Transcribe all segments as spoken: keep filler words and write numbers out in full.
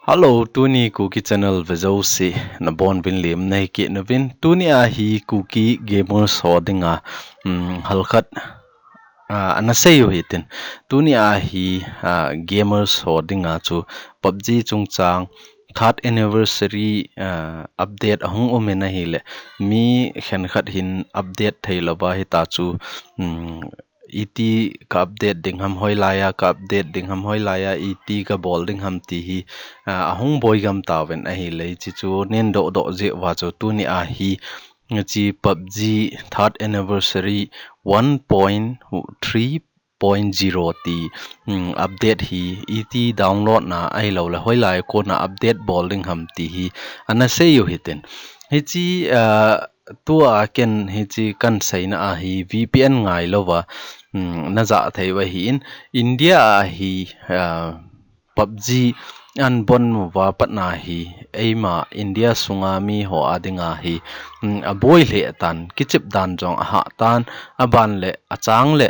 Hello, tuni Kuki Channel ve jouse nabonuvin lemna hikit nauvin. Tuni a hi Kuki Gamers ho dinga, um, halkhat, ah, ana sei u hitin. Tuni a hi, ah, gamers ho dinga chu PUBG chungchang third anniversary, ah, update ahung umin ahile, mi khenkhat hin update theilouva hita chu, um, iti ka update ding ham, hoilaiya ka update ding ham, hoilaiya iti ka bol ding ham ti hi, ah, ahung boi gam tauvin ahile, hiche chu nen doh doh jeh uva chu tuni a hi, hiche PUBG third anniversary one point three point zero ti, um, update hi iti download na ahilouleh hoilai kona update bol ding ham ti hi ana sei u hitin. Hiche, ah, tua ken hiche kahin seina a hi VPN ngailouva, um, najah thei u ahin, India a hi, ah, PUBG ahin bon uva patna hi eima India sunga mi ho a dinga hi, um, aboi lheh tan, kichep dan jong ahah tan, aban le achang le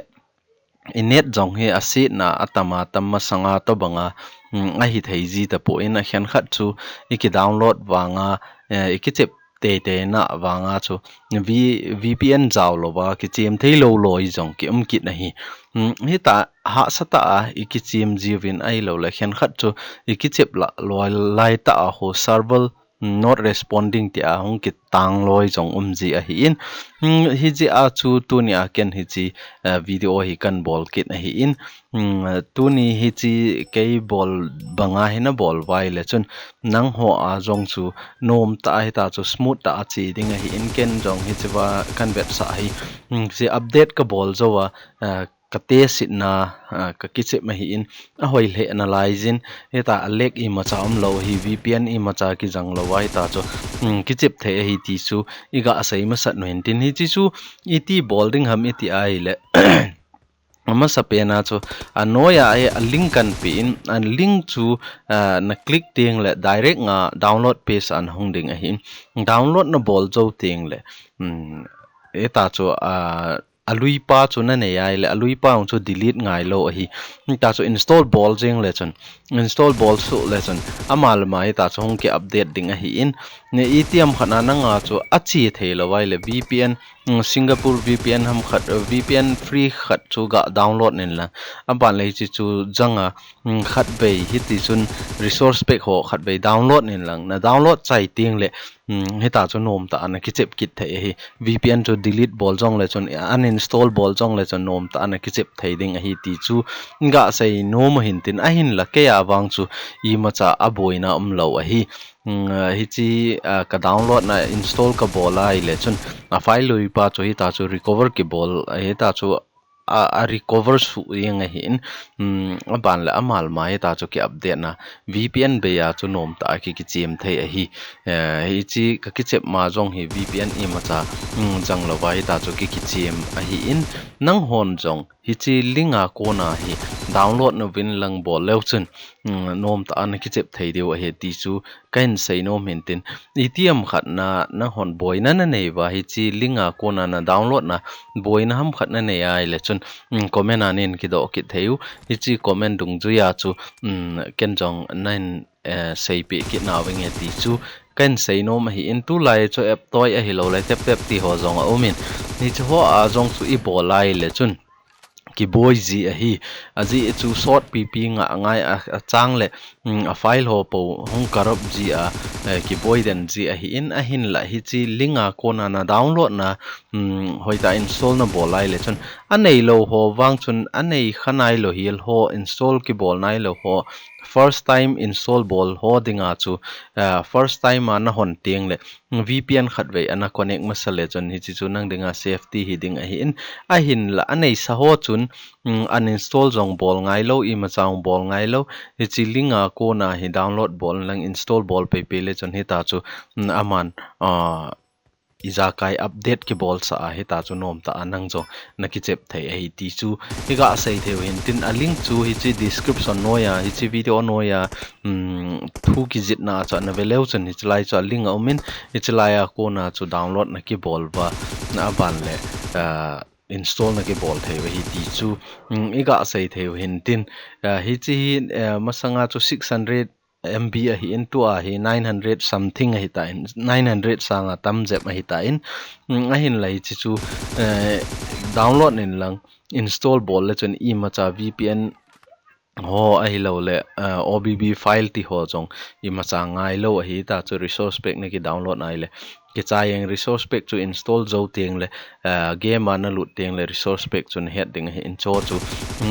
i net jong hi asetna atam atam masanga tobanga, um, ahithei ji tapon, akhenkhat chu iki download vanga, eh, ikichep teitei na vanga chu V-, VPN jaolouva kichem theilou loi jong kium kit ahi. Um, hita hahsa tah a ikichem jiuvin ahilouleh khenkhat chu ikichep lah loi laitah a ho server not responding tia hung kitang loi jong um ji ahin. Um, hijeh a chu tuni a ken hiche, eh, video hi kahin bol kit ahin. Um, tuni hiche kei bol banga hi nabol uva ahile chun nangho a jong chu nomtah a hita chu smooth tah a che ding ahin, ken jong hichea kahin vetsah hi. Um, hiche update kabol jouva, eh, ka test na, ah, ka kichep ahin, ahoi lheh nalai jin, hita a lag imacha umlou hi, VPN imacha kijang louva hita chu, um, kichep thei ahi ti chu iga sei masat u hintin, hiche chu iti bol ding ham iti ahile, amasapen a chu, anoiya a link kahin pe in, a link chu, ah, na click teng le direct nga download page a nahung ding ahin, download nabol jou teng le, um, hita chu, ah, aluipa chu nanei ahile, aluipa jong chu delete ngailou ahi. Hita chu install bol jeng le chun, install bol suh le chun, ama le ama hita chu hung ki update ding ahin. Itiham khat na nanga chu ache theilou ahile, VPN, um, Singapore VPN ham khat, uh, VPN free khat chu ga download in lang. Aban le hiche chu janga, um, khatvei hiti chun resource pack ho khatvei download in lang. Na download chai teng le, um, hita chu nomtah a na kichep kit thei ahi. VPN chu delete bol jong le chun, uninstall bol jong le chun nomtah a na kichep thei ding ahi ti chu ga sei nom u hintin, ahinla kei a vang chu imacha aboina umlou ahi. Um, hiche, ah, ka download na install kabol ahile chun a file luipa chu hita chu recover kibol, hita chu a, a recover suh jeng ahin, um, aban le ama le ama hita chu ki update na, VPN bei a chu nomtah a ki, kichem thei ahi. Eh, hiche ka kichep ma jong hi VPN imacha, um, jang louva hita chu ki, kichem ahin, nanghon jong hiche link a kona hi download nauvin lang bol leu chun, um, nomtah a na kichep thei diu ahi ti chu kahin sei nom hintin. Itiham khat na, nahon boina nanei uva, hiche link a kona na download na boina ham khat nanei ahile chun, um, comment a nin kidoh kit thei u. Hiche comment dungjui a chu, um, ken jong nahin, eh, seipeh kit nauvinge ti chu kahin sei nom ahin, tulai chu app toi ahilou le tep tep ti ho jong aumin, hiche ho a jong chu ibol ahile chun kiboi ji ahi. Ajeh chu sot pipi ngah ngai a, achang le, um, a file ho pou hung corrupt ji a, eh, kiboi den ji ahin, ahinla hiche link a kona na download na, um, hoitah a install nabol ahile chun, aneilou ho vang chun, anei kha nailou hel ho, install kibol nailou ho, first time install bol ho dinga chu, eh, first time a nahon teng le, VPN khatvei ana connect masa le chun hiche chu nang dinga safety hi ding ahin, ahinla aneisa ho chun, um, uninstall jong bol ngailou, imacha jong bol ngailou, hiche link a kona hi download bol lang, install bol peipei le chun hita chu, um, aman, ah, ijakai update kibolsa a hita chu nomtah a nang jong na kichep thei ahi ti chu iga sei thei u hintin, a link chu hiche description noiya, hiche video noiya, um, thu kijihna a chu ana ve leu chun hiche lai chu a link aumin, hiche lai a kona chu download na kibol uva, na aban le, ah, install na kibol thei u ahi ti chu, um, iga sei thei u hintin, ah, hiche hi, eh, masanga chu six hundred M B ahin, tua hi nine hundred something ahitan, nine hundred sanga tam jep ahitan, ahinla hiche chu download in lang install bol le chun imacha V P N ho ahilouleh O B B file ti ho jong imacha ngailou ahi. Hita chu resource pack naki download ahile, kichai jeng resource pack chu install jou tengle, game a nalut tengle resource pack chu nahet ding ahi. Hiche chu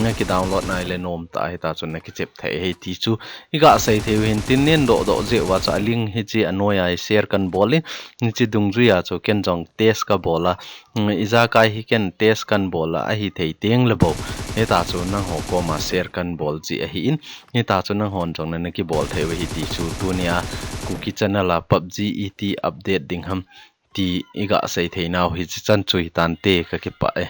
naki download ahile nomtah a hita chu nakichep thei ahi ti chu iga sei thei u ahin. Tin, nen dohdoh jeh uva chu a link hiche anoiya hi share kan bol in, hiche dungjuiya chu ken jong test kabol a, ijakai hi ken test kan bol a, ahithei tengle bou hita chu nangho koma share kan bol ji ahin, hita chu nanghon jong nana kibol thei u ahi ti chu tunia Kuki channel a PUBG iti update ding ham ti iga sei theinau hiche chan chu hitante, kakipah e.